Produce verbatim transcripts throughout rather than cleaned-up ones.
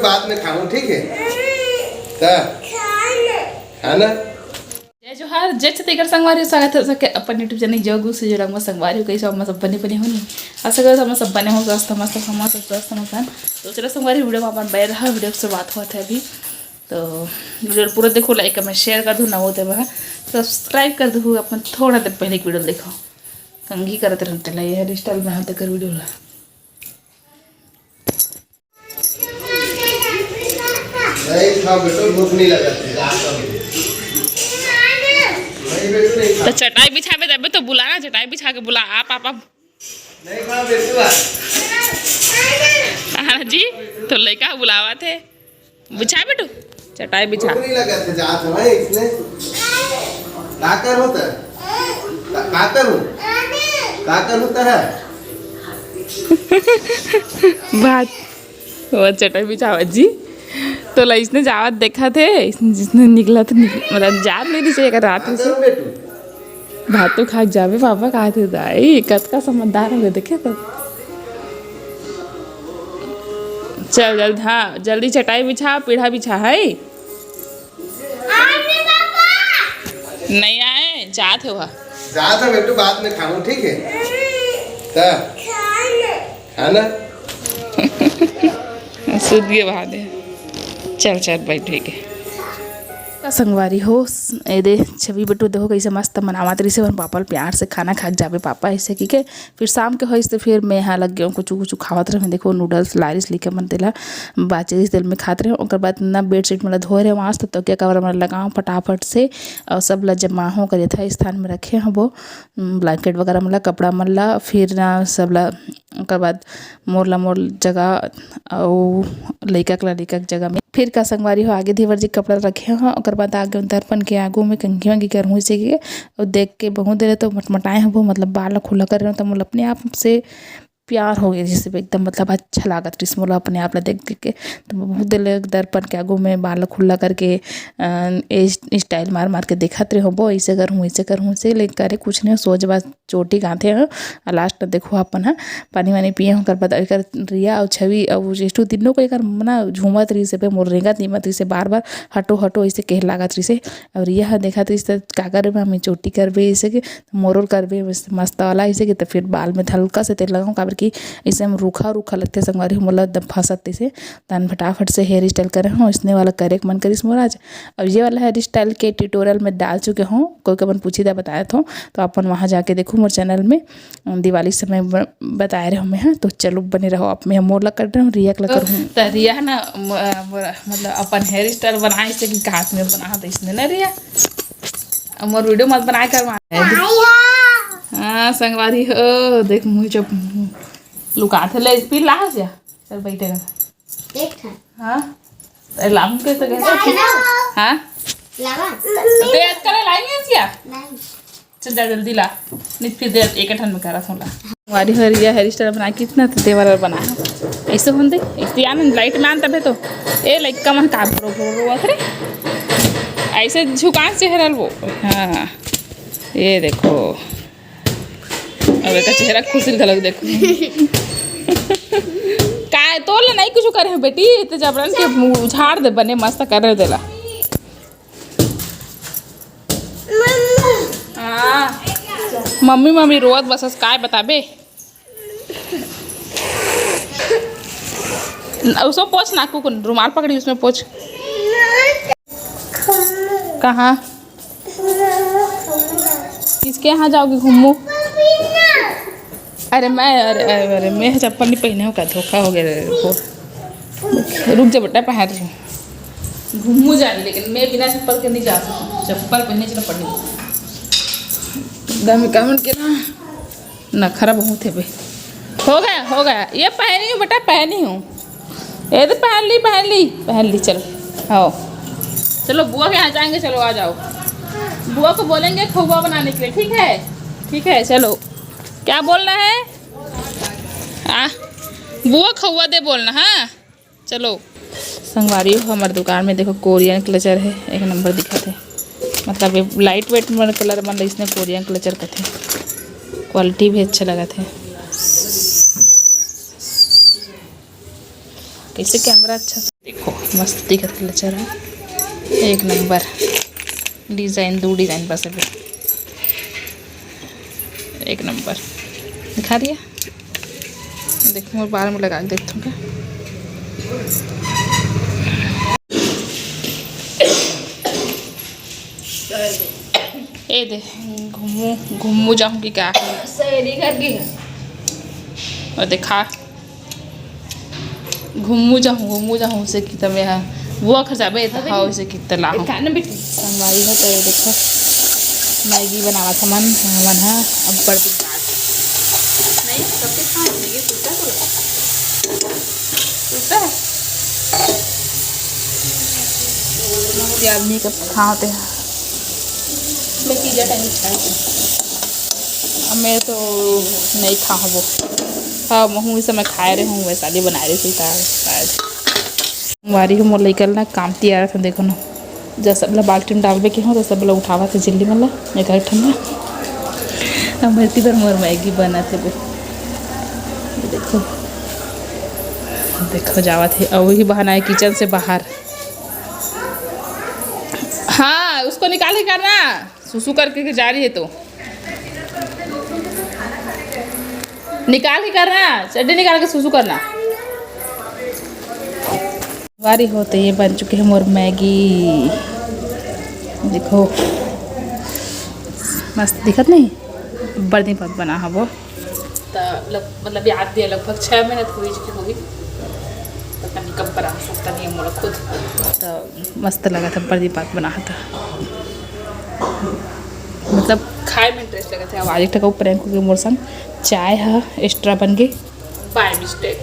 बाद में खाऊं, ठीक है? त खाना। जय जोहार, जय छत्तीसगढ़ संगवारी, स्वागत है सबके अपन YouTube चैनल जो गुस जो रंग में संगवारी। कैसे हो, सब बने बने हो नहीं? आशा करो सब बने हो, स्वस्थ मस्त, हम सब स्वस्थ मस्त हैं। तो चलो संगवारी, वीडियो में अपन बने रहा, वीडियो की शुरुआत हुआ था अभी। तो वीडियो पूरा देखो, लाइक कमेंट शेयर कर दो, ना होते वह सब्सक्राइब कर दो। अपन थोड़ा देर पहले की वीडियो देखो, कंघी करते रहते ला, ये हेयर स्टाइल बनाते कर वीडियो ला। नहीं खा बेटो, भूख नहीं लगा, जा सब। नहीं बेटो, नहीं खा। तो चटाई बिछाबे तबे तो बुलाना, चटाई बिछा के बुला, आप, आप, आप। नहीं खा बेटो, आ। हाँ जी, तो लइका बुलावा थे, बिछा बेटू, चटाई बिछा। भूख नहीं लगा थे, जा तो है इसने। का कर होता है? का, का कर हो? का कर होता है? बात वो चटाई बिछावत जी, तो ला इसने जावत देखा थे, इसने जिसने निकला था, निकल, मतलब जात नहीं दिसे अगर रात में से। भात तो खा के जावे पापा, कहा थे दाई, कतका समझदार हो गए, देखे तो। चल जल्दी, हाँ जल्दी चटाई बिछा, पीढ़ा बिछा है। नहीं आए, जात है वह। जात है बेटू, बाद में खाऊं, ठीक है? हाँ। खाना। सुत गए वहाँ दे। चल, चल, बैठ, ठीक है। का संगवारी हो, ए दे, छवि बेटू देखो कैसे मस्त मनावत रही से, अपन पापा ल प्यार से खाना खा के जाबे पापा, ऐसे की के। फिर शाम के होइस तो फिर मैं यहाँ लग गया कुछ कुछ खावत रहे। देखो नूडल्स लारिस लेके मन तेला बाचे तेल में खात रहे। ओकर बाद ना बेडशीट मन ला धोए रहे, वहाँ से तकिया कवर मन लगाओ फटाफट से, और सब ला जमा हो कर यथा स्थान में रखे हबो। ब्लैंकेट वगैरह मन ला, कपड़ा मन ला, फिर ना सब ला, ओकर बाद मोर ला मोर जगह, अउ लइका के ला लइका के जगह में। फिर का संगवारी हो, आगे देवर जी के कपड़ा रखे हो, ओकर बाद आगे दर्पण के आगू में कंघी वंघी करहूँ से के, अउ देख के बहुत देर तो मटमटाए हबो, मतलब बाल ला खुला कर रहे हो, तो मोला अपने आप से प्यार हो गया, जैसे एकदम मतलब अच्छा लागत रहिस मोला अपने आप ला देख देख के। तो मैं बहुत देर ले दर्पण के आगू में बाल खुला करके, अ, ए स्टाइल मार मार के देखत रहे होबो, ऐसे करहूँ, ऐसे करहूँ, से ले करे कुछ नहीं, सोच बात चोटी गांथे हैं। और लास्ट में देखो अपन ह पानी वानी पिए हों, ओकर बाद एकर रिया और छवि और जेठू तीनों को एकर मना झूमत रहिस हे, मोर रेंगत निमत रहिस हे, बार बार हटो हटो ऐसे कहे लागत रहिस हे। और यह देखत रहिस त का करबे, हमें चोटी करबे ऐसे के, मोर ओर करबे मस्त, मस्त वाला ऐसे के, तो फिर बाल में हल्का से तेल लगाऊँ, काबर कि ऐसे में रूखा रूखा लगथे संगवारी हो, मोला एकदम फंसत तैसे। तन फटाफट से हेयर स्टाइल करे हूँ, इसने वाला करे के मन करिस मोर आज। अब ये वाला हेयर स्टाइल के ट्यूटोरियल में डाल चुके हूँ, कोई कमन पूछी दा बताए थो, तो अपन वहाँ जाके देखो मोर चैनल में, अम, दिवाली समय ब-, बताए रहे हूँ मैं, हाँ। तो चलो बने रहो, आप मैं मोर ला कर रहे हूँ, रिया ला कर हूँ। तो रिया है ना, म-, मोर, मतलब अपन हेयर स्टाइल बनाए से कि हाथ में बना दे इसने ना रिया, अब मोर वीडियो मत बनाए कर वहाँ। हाँ संगवारी हो, देख मुँह जब लुकाथे ले पी ला जा, चल बैठे रह। एक ठन। हाँ? ए, लाऊं के तो कहते? लावा। हाँ? लावा। तो याद करे लाएंगे क्या? नहीं। चल जा जल्दी ला। नहीं फिर दे एक ठन में करा सोला। हमारी हरिया हेयर स्टाइल बना कितना तो देवर बना है। ऐसे होन दे, ऐसे आन लाइट में आन तबे तो। ए लाइक का मन का भरो भरो भरो करे। ऐसे झुकान चेहरा वो। हाँ। ये देखो। अब एकर चेहरा खुशी घलक देखो। काय तोर ले नहीं कुछ करे है बेटी, ते जबरन के मुंह उछाड़ दे बने मस्त कर रहे देला। हाँ। मम्मी मम्मी रोवत बसस, काय बताबे। उसको पोछ नाकू को, रुमाल पकड़ी उसमें पोछ। कहाँ? किसके यहाँ जाओगी घूमू? अरे मैं, अरे, अरे, अरे, मैं चप्पल नहीं पहने हूँ, का धोखा हो गया रे। रुक जा बेटा, पहन रही हूँ। घूमू जाएगी, लेकिन मैं बिना चप्पल के नहीं जा सकती। चप्पल पहनने चलो पढ़ने। गम, गमन के ना नखरा बहुत है बे। हो गया, हो गया। ये पहनी हूँ बेटा, पहनी हूँ। ये तो पहन ली, पहन ली, पहन ली, चलो। आओ। चलो, बुआ के यहाँ जाएंगे, चलो आ जाओ। बुआ को बोलेंगे खोआ बनाने के लिए, ठीक है? ठीक है, चलो। क्या बोलना है? आ, बुआ खोआ दे बोलना, हाँ? चलो। संगवारी हो, हमर दुकान में देखो कोरियन क्लचर है, एक नंबर दिखत है। मतलब ये लाइट वेट मन कलर मन इसने कोरियन क्लचर कथे। क्वालिटी भी अच्छा लगत है। कैसे कैमरा अच्छा से देखो, मस्त दिखत हे लचर ह, एक नंबर डिजाइन, दू डिजाइन बस अभी, एक नंबर। दिखा रही है, देखो, मोर बाल में लगा के देखथों का। ए दे, घूमू, घूमू जाऊँ कि का? सहेली घर की। और देखा, घूमू जाऊँ, घूमू जाऊँ से कि तमे हा, वो अखर जाबे, त अबे हाँ, नहीं। उसे कि तला हूँ। देखा ना बेटी। संगवारी हो तो ये देखो, मैगी बनावत हमन, हमन हा अब्बड़ दिन बाद। नहीं, सबके खाए, ये टूटा तो, टूटा है। ये आदमी का खाते हैं। मैं पिज्जा टाइम खाए थे। अब मैं तो नहीं खा हूँ वो। हाँ, महूँ इस समय खाए रहे हूँ, वैशाली बनाए रही थी, शायद। संगवारी हो, मोर लइका ल ना काम तियारत हे, देखो ना, जब सब ला बाल्टी में डालबे के हो, तो सब ला उठावत हे झिल्ली मन ला, एक एक ठन ला। अब भरती भर मोर मैगी बनत हे बे। देखो, देखो जावत हे, अउ वही बहाना है किचन से बाहर। हाँ, उसको निकाल के करना, सुसु करके जा रही है तो। निकाल के करना, चड्डी निकाल के सुसु करना। संगवारी हो तो ये बन चुके हैं मोर मैगी। देखो, मस्त दिखत नहीं, बड़ दिन बाद बना है वो। त लग-, मतलब याद दिया लगभग छः महीना तो हुई चुकी होगी। पता नहीं कब बना सकता नहीं है मोला खुद। त मस्त लगा था, बड़ दिन बाद बना था। मतलब खाए में इंटरेस्ट लगा था। अब आज एक टका ऊपर एंको के मोर संग चाय हा एक्स्ट्रा बन गई। By mistake.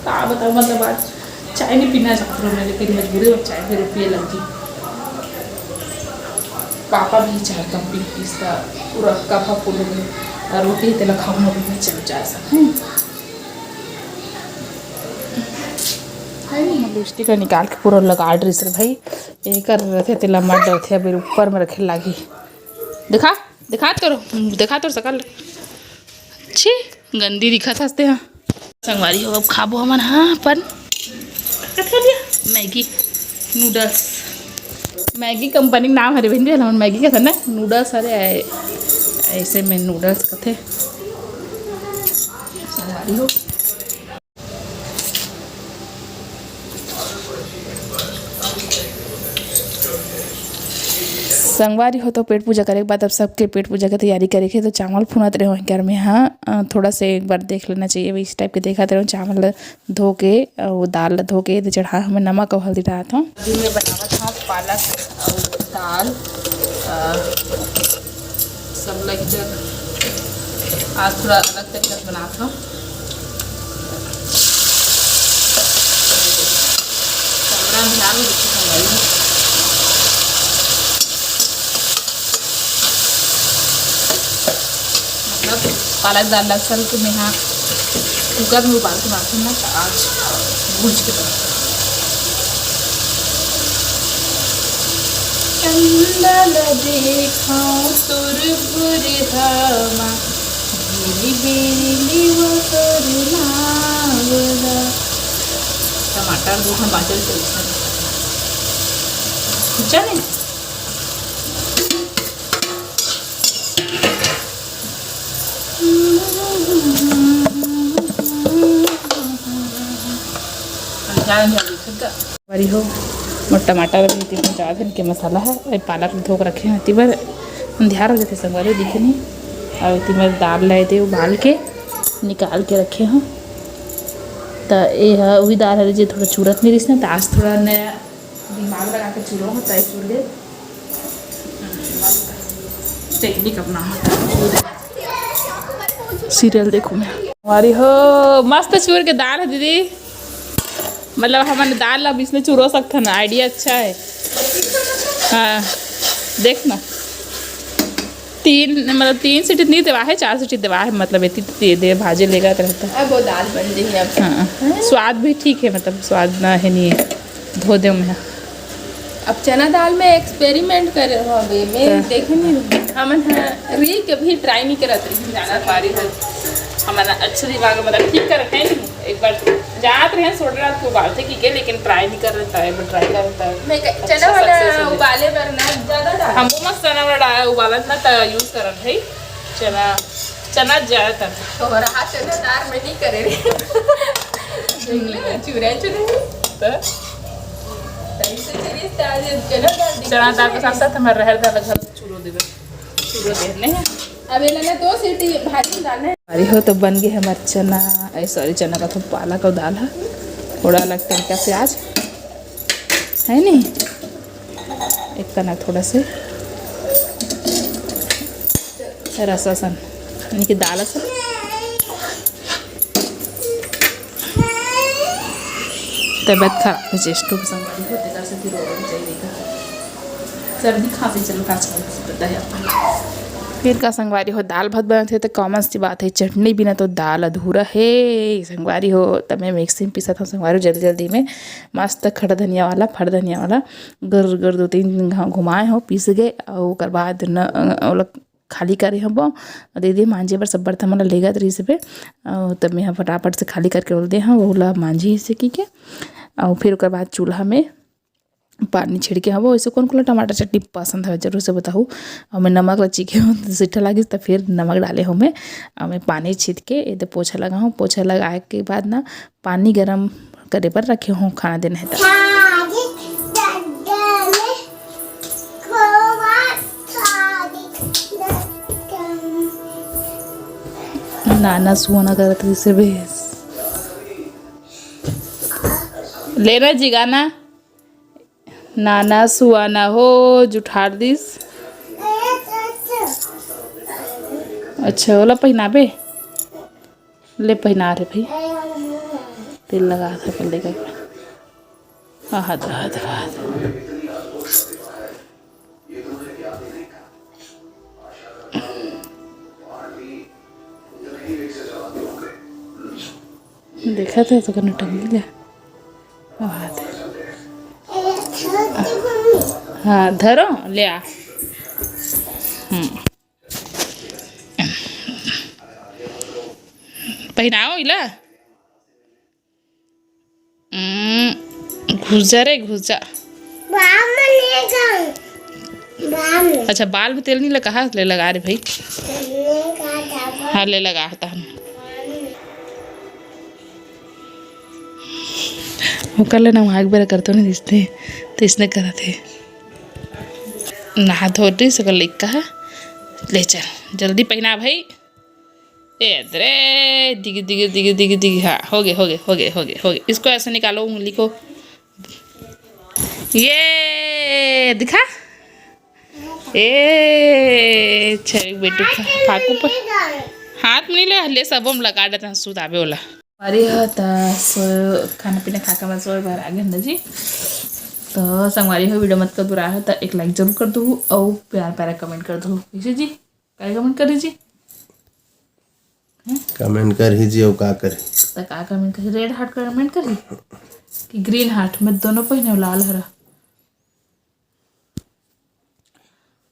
का बताओ, मतलब आज चाय नहीं पीना चाहत रहो मैं, लेकिन मजबूरी में चाय के रुपये लग गई। पापा भी चाय कम पी, इसका पूरा कप फुल हो गए। और रोटी तेला खाऊं अभी मैं, चाय चाय सा। हम्म। है नहीं, लिपस्टिक ला निकाल के पूरा लगा डरिस रे भाई। एकर रथे तेला मत डरथे, अभी ऊपर में रखे लागी। देखा, देखा तोर, देखा तोर सकल। छी, गंदी दिखत हस ते हा। संगवारी हो, अब खाबो हमन, हाँ, अपन कथी लिया? Maggi noodles. मैगी कंपनी के नाम हरे बहिन, हमन मैगी कथन ना, नूडल्स हरे, ऐ-, ऐसे में नूडल्स कथे। संगवारी हो, संगवारी हो, तो पेट पूजा करे के बाद अब सबके पेट पूजा के तैयारी करे के, तो चावल फुनत रहे हो घर में। हाँ, अ, थोड़ा से एक बार देख लेना चाहिए, इस टाइप के देखत रहे हो, चावल धो के, अ, वो दाल ला धो के, तो चढ़ा हमें नमक और हल्दी डालत हूँ। अभी मैं बनावत हूँ पालक और दाल, अ, सब लग जग। आज थोड़ा अलग तरीका से बनात हूँ। कैमरा अंधियार हो चुका है भाई। मतलब पालक दाल ला अक्सर के मैं हाँ कुकर में उबाल के बनाती हूँ ना, तो आज भूज के बनाती हूँ। चंदा ला देखाऊं तोर भुरहा मा, बेरी बेरी वो तोर नावला। टमाटर दू ठन बाचल से, अच्छा नहीं। अंधियार अंधियार दिखत गा। संगवारी हो, मोर टमाटर अभी इति पहुँचावत हन के मसाला है, अउ पालक धो के रखे हैं, इति बर अंधियार हो जाथे संगवारी, दिखे नहीं। अउ इति बर दाल लाए थे उबाल के निकाल के रखे हूँ। त ए ह उही दाल हरे जे थोड़ा चूरत नहीं रहिस ना, त आज थोड़ा नया दिमाग लगा के चूरो हूँ, तय चूर दे। टेक्निक अपना होता है। सीरियल देखो मैं। संगवारी हो, मस्त चूर के दाल है दीदी। मतलब हमन दाल ला अब इसने चुरो सकथन, आइडिया अच्छा है। हाँ, देख ना, तीन, मतलब तीन सीटी नहीं देवा है, चार सीटी देवा है, मतलब इतनी दे, दे भाजे लेगा तो रहता। अब वो दाल बन रही है अब। हाँ, स्वाद भी ठीक है, मतलब स्वाद ना है नहीं है, धो दे मैं। अब चना दाल में एक्सपेरिमेंट करे हो अबे, मैं हाँ। देखे नहीं, हमन हाँ री कभी ट्राई नहीं करत रही, ज्यादा बारी हो। हमन अच्छा दिमाग, मतलब, ठीक कर रखे हैं। एक बार जात रहे, छोड़ रहा तो उबालते की के, लेकिन ट्राई नहीं कर रहा है, ट्राई कर रहा है। मैं कह- अच्छा, चना वाला success हो गया। उबाले बर ना ज्यादा डाल। हमको मस्त चना वाला डाल, उबालत ना त यूज करत है चना, चना ज्यादातर। तोहरा हाथ चना दार में नहीं करे रे। देख ले, चूरा चुरा। तो सही से चीरी, ताजे चना दार के साथ साथ हमारे रहर दाल घर चूरो देवे, चूरो देने हैं। अब ये लेना दो सीटी भाजी में डालना है। अरे हो, तो बन गए हमारे चना, ए, सॉरी, चना का तो पालक और दाल है, थोड़ा अलग तरीका से आज, है नहीं, एक कनक थोड़ा से रस असन, यानी कि दाल असन। तबीयत खराब हो जाए, स्टोव संभाली हो, तेकर से फिर और भी चाहिए का। सर्दी खांसी चल का आजकल पता है अपन। फिर का संगवारी हो, दाल भात बनत हे तो कॉमन सी बात है, चटनी बिना तो दाल अधूरा है संगवारी हो। तब मैं मिक्सी में पीसत हूँ संगवारी हो, जल्दी जल्दी में मस्त खड़ा धनिया वाला, फड़ धनिया वाला, गर गर दो तीन घाव घुमाए हो, पीस गए। और ओकर बाद न ओला खाली करे हबो, दे दे मांजे बर, सब बर्तन मन ला लेगत रहिस बे। अउ तब मैं ह फटाफट से खाली करके ओल दे हव, ओला मांजी से की के। अउ फिर ओकर बाद चूल्हा में पानी छिड़के हवो। वैसे कोन कोन ला टमाटर चटनी पसंद हवे, जरूर से बताहू। अउ मैं नमक ला चीखे हूँ, सीठा लागिस, त फिर नमक डाले हूँ मैं। अउ मैं पानी छीट के एदे पोछा लगाहूँ। पोछा लगाए के बाद ना पानी गरम करे बर रखे हूँ, खाना देना है तब। नाना सुहाना करत रहिसे बेस। लेना जी गाना। नाना सुहाना हो जुठार दिस। अच्छा, ओला पहिनाबे? ले पहिना रे भाई। तेल लगा था पहले का। आहत, आहत, आहत। देखा था तो कने टंगी ले। आहत। हाँ, धरो, ले आ। हम्म। पहिनाओ इला। हम्म, घुस जा रे, घुस जा। बाम लेगा। बाम। अच्छा, बाल में तेल नहीं लगा, हाथ ले लगा रे भाई। लेगा था। हाँ, ले लगा था हम। ओकर ले नहा के बेरा करतो नहीं दिसते, तो इसने करत हे। नहा धो ली सकल लइका है। ले चल, जल्दी पहिना भाई। ए दरे, दिगी, दिगी, दिगी, दिगी, दिगी। हाँ, हो गए, हो गए, हो गए, हो गए, हो गए। इसको ऐसे निकालो, उंगली को। ये दिखा। ए, अच्छा, एक बेटू फा-, फाकू पर हाथ में नहीं ले, ले सब हम लगा देते हैं, सुतावे वाला। अरे हाँ, त सो खाना पीना खा के बस सोए बर आ गए ना जी। तो संगवारी हो, वीडियो मत कर बुरा है तो एक लाइक जरूर कर दो और प्यार प्यारा कमेंट कर दो। कैसे जी, क्या कमेंट करी जी? कमेंट कर ही जी, और का करी? तो का कमेंट करी? रेड हार्ट कमेंट करी कि ग्रीन हार्ट? मैं दोनों पहिने, लाल हरा।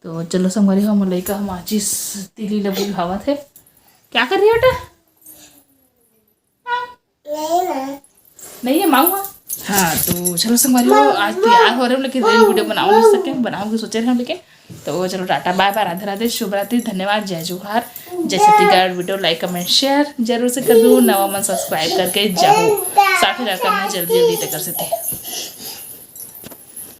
तो चलो संगवारी हो, मोर लइका ह माचिस तिली ल बुझावत हे। क्या कर रही है बेटा? हाँ? नहीं है माऊ? हाँ, तो चलो संगवारी हो, आज तैयार हो रहे हो, लेकिन वीडियो बनाओ नहीं सके, बनाओ के सोचे रहे हो, लेकिन तो चलो टाटा बाय बाय, राधे राधे, शुभ रात्रि, धन्यवाद, जय जोहार, जय छत्तीसगढ़। वीडियो लाइक कमेंट शेयर जरूर से कर दो, नवा मन सब्सक्राइब करके जाओ, साठ हजार करना जल्दी जल्दी तक कर सकते।